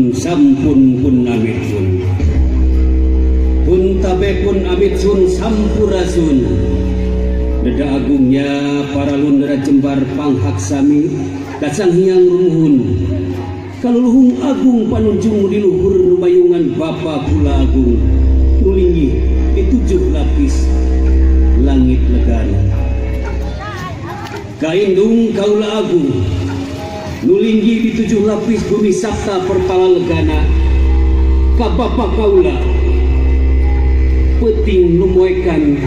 Pun sampun pun amit sun. Pun tabe pun amit sun sampurasun. Deda agungnya paralun deda jembar panghaksami kacang hiang rumuhun. Kaluluhung agung panunjung di luhur numayungan Bapa Kula Agung nulinggih di tujuh lapis langit negara. Kaindung Kaula Agung nulinggih di tujuh lapis bumi sabta perpala legana. Ka Bapa Kaula peting numoekan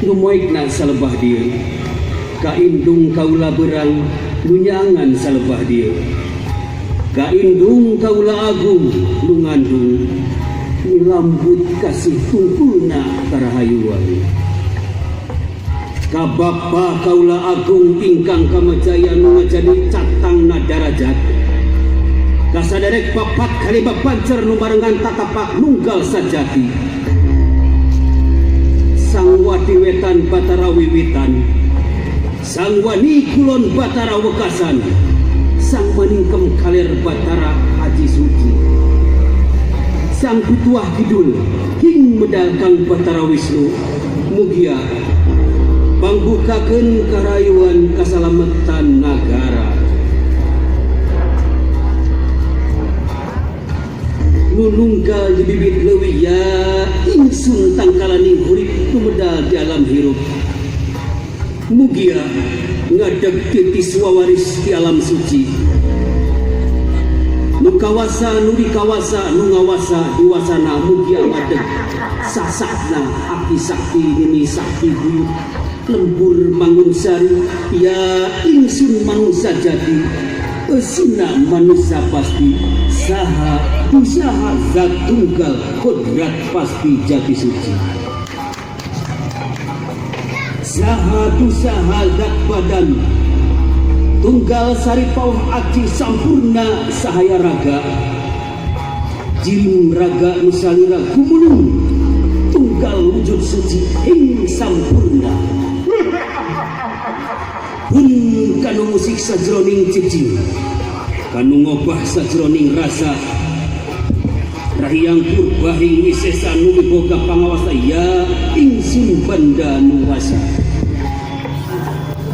numoekna salebah dieu. Kaindung Kaula berang nunyangan salebah dieu. Kaindung Kaula Agung nu ngandung nilambut kasih tungkulna karahayuan. Ka Bapa Kaula Agung ingkang kamajaya nu ngajadi catangna darajat. Kasaderek papat kalima pancer nu barengan tatapak nunggal sajati. Sang Wati Wetan Batara Wiwitan, Sang Wani Kulon Batara Wekasan, Sang Maningkem Kaler Batara Haji Suci, Sang Kutuah Kidul hing medal Kang Batara Wisnu. Mugia pangbukakeun karayuan kasalametan nagara. Nu nunggal di bibit leuwih ya ingsun tangkalaning hurip nu medal di alam hirup. Mugia ngadeg titis wawaris di alam suci. Nu kawasa nu dikawasa nu ngawasa diwasana mugia ngadeg sasakna aki sakti nini sakti buyut lembur mangunsari ya ingsun manusia jati esina manusia pasti saha usaha zat tunggal kodrat pasti jati suci. Saha tusaha zat badan tunggal sari pauh aci sampurna sahaya raga jirim raga nusalira gumulung tunggal wujud suci ing sampurna. Pun kanu musik sajroning cicing kanu ngobah sajroning rasa rahiyang purbahing wisesa nu miboga pangawasa ya ingsun banda nuwasa.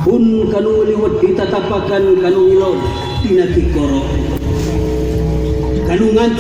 Pun kanu liwet ditatapakan kanu ngilod dina tikoro kanu nganci